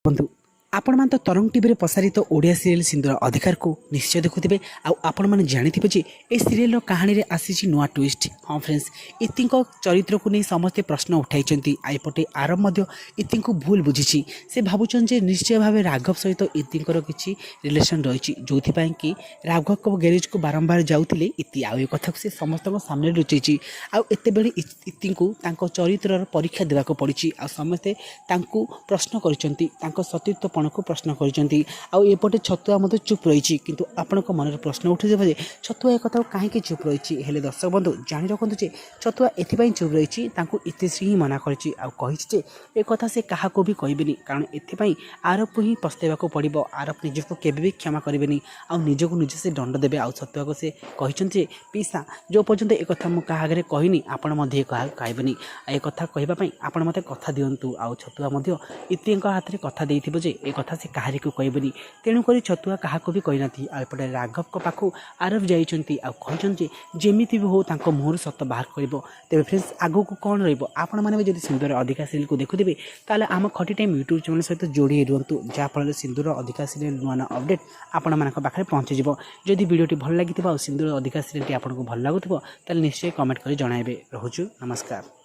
ବନ୍ଧୁ, ଆପଣମାନେ ତ ତରଙ୍ଗ ଟିଭିରେ ପ୍ରସାରିତ ଓଡ଼ିଆ ସିରିଏଲ୍ ସିନ୍ଦୁର ଅଧିକାରକୁ ନିଶ୍ଚୟ ଦେଖୁଥିବେ ଆଉ ଆପଣମାନେ ଜାଣିଥିବେ ଯେ ଏ ସିରିଏଲ୍ର କାହାଣୀରେ ଆସିଛି ନୂଆ ଟ୍ୱିଷ୍ଟ। ହଁ ଫ୍ରେଣ୍ଡସ୍, ଇତିଙ୍କ ଚରିତ୍ରକୁ ନେଇ ସମସ୍ତେ ପ୍ରଶ୍ନ ଉଠାଇଛନ୍ତି। ଆଉ ଏପଟେ ଆରବ ମଧ୍ୟ ଇତିଙ୍କୁ ଭୁଲ ବୁଝିଛି। ସେ ଭାବୁଛନ୍ତି ଯେ ନିଶ୍ଚୟ ଭାବେ ରାଘବ ସହିତ ଇତିଙ୍କର କିଛି ରିଲେସନ୍ ରହିଛି, ଯେଉଁଥିପାଇଁ କି ରାଘବଙ୍କ ଗ୍ୟାରେଜକୁ ବାରମ୍ବାର ଯାଉଥିଲେ ଇତି। ଆଉ ଏ କଥାକୁ ସେ ସମସ୍ତଙ୍କ ସାମ୍ନାରେ ଲୁଚେଇଛି। ଆଉ ଏତେବେଳେ ଇତିଙ୍କୁ ତାଙ୍କ ଚରିତ୍ରର ପରୀକ୍ଷା ଦେବାକୁ ପଡ଼ିଛି ଆଉ ସମସ୍ତେ ତାଙ୍କୁ ପ୍ରଶ୍ନ କରିଛନ୍ତି, ତାଙ୍କ ସତୀତ୍ୱପଣକୁ ପ୍ରଶ୍ନ କରିଛନ୍ତି। ଆଉ ଏପଟେ ଛତୁଆ ମଧ୍ୟ ଚୁପ୍ ରହିଛି। କିନ୍ତୁ ଆପଣଙ୍କ ମନରେ ପ୍ରଶ୍ନ ଉଠିଯିବ ଯେ ଛତୁଆ ଏ କଥାକୁ କାହିଁକି ଚୁପ୍ ରହିଛି? ହେଲେ ଦର୍ଶକ ବନ୍ଧୁ, ଜାଣି ରଖନ୍ତୁ ଯେ ଛତୁଆ ଏଥିପାଇଁ ଚୁପ୍ ରହିଛି, ତାଙ୍କୁ ଇତିଶ୍ରୀ ହିଁ ମନା କରିଛି ଆଉ କହିଛି ଯେ ଏ କଥା ସେ କାହାକୁ ବି କହିବେନି, କାରଣ ଏଥିପାଇଁ ଆରବକୁ ହିଁ ପସ୍ତେଇବାକୁ ପଡ଼ିବ। ଆରବ ନିଜକୁ କେବେ ବି କ୍ଷମା କରିବେନି ଆଉ ନିଜକୁ ନିଜେ ସେ ଦଣ୍ଡ ଦେବେ। ଆଉ ଛତୁଆକୁ ସେ କହିଛନ୍ତି ଯେ ପିସା, ଯେଉଁ ପର୍ଯ୍ୟନ୍ତ ଏ କଥା ମୁଁ କାହା ଆଗରେ କହିନି, ଆପଣ ମଧ୍ୟ ଏ କାହାକୁ କହିବେନି। ଆଉ ଏ କଥା କହିବା ପାଇଁ ଆପଣ ମୋତେ କଥା ଦିଅନ୍ତୁ। ଆଉ ଛତୁଆ ମଧ୍ୟ ଇତିଙ୍କ ହାତରେ କଥା ଦେଇଥିବ ଯେ ଏ କଥା ସେ କାହାରିକୁ କହିବେନି। ତେଣୁକରି ଛତୁଆ କାହାକୁ ବି କହିନାହାନ୍ତି। ଆଉ ଏପଟେ ରାଘବଙ୍କ ପାଖକୁ ଆରବ ଯାଇଛନ୍ତି ଆଉ କହିଛନ୍ତି ଯେ ଯେମିତି ବି ହଉ ତାଙ୍କ ମୁହଁରୁ ସତ ବାହାର କରିବ। ତେବେ ଫ୍ରେଣ୍ଡସ୍, ଆଗକୁ କ'ଣ ରହିବ? ଆପଣମାନେ ବି ଯଦି ସିନ୍ଦୁର ଅଧିକା ସିରିଏଲ୍କୁ ଦେଖୁଥିବେ, ତାହେଲେ ଆମ ଖଟି ଟାଇମ୍ ୟୁଟ୍ୟୁବ୍ ଚ୍ୟାନେଲ୍ ସହିତ ଯୋଡ଼ି ହେଇ ରୁହନ୍ତୁ, ଯାହାଫଳରେ ସିନ୍ଦୁର ଅଧିକା ସିରିଏଲ୍ ନୂଆ ନୂଆ ଅପଡ଼େଟ୍ ଆପଣମାନଙ୍କ ପାଖରେ ପହଞ୍ଚିଯିବ। ଯଦି ଭିଡ଼ିଓଟି ଭଲ ଲାଗିଥିବ ଆଉ ସିନ୍ଦୁର ଅଧିକା ସିରିଏଲ୍ଟି ଆପଣଙ୍କୁ ଭଲ ଲାଗୁଥିବ, ତାହେଲେ ନିଶ୍ଚୟ କମେଣ୍ଟ କରି ଜଣାଇବେ। ରହୁଛୁ, ନମସ୍କାର।